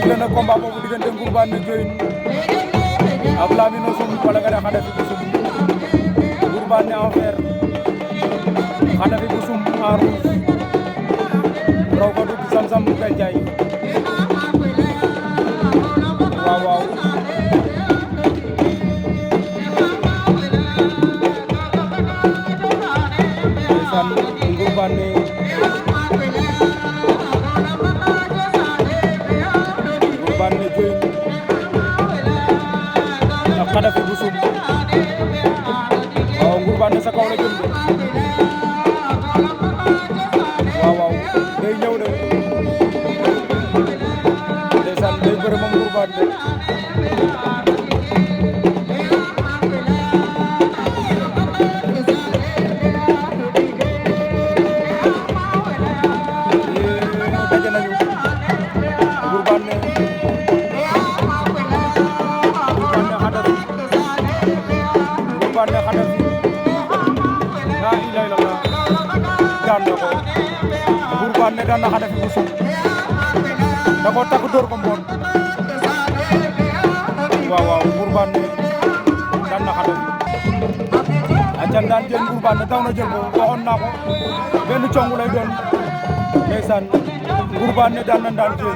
sifflé na combat boobu diggante Ngourbane Diohine ak Lamine Ousum wala nga ne Khadafi Boussoum. Ngourbane en vert, Khadafi Boussoum en rouge, raw ko du Sam-Sam Gandiaye. waaw waaw ndeysaan Ngourbane Diohine ak Khadafi Boussoum. waaw Ngourbane sa kaw la jëm de waaw waaw day ñëw de ndeysaan day bëre moom Ngourbane de daje nañu Ngourbane Khadafi laa ilaaha illallaah daan na ko Ngourbane daan na Khadafi Boussoum da ko takk dóor ko mboon waaw waaw Ngourbane daan na Khadafi acan daan jël Ngourbane daw na jël ko waxoon naa ko benn congu lay doon ndeysaan Ngourbane daan na daan jël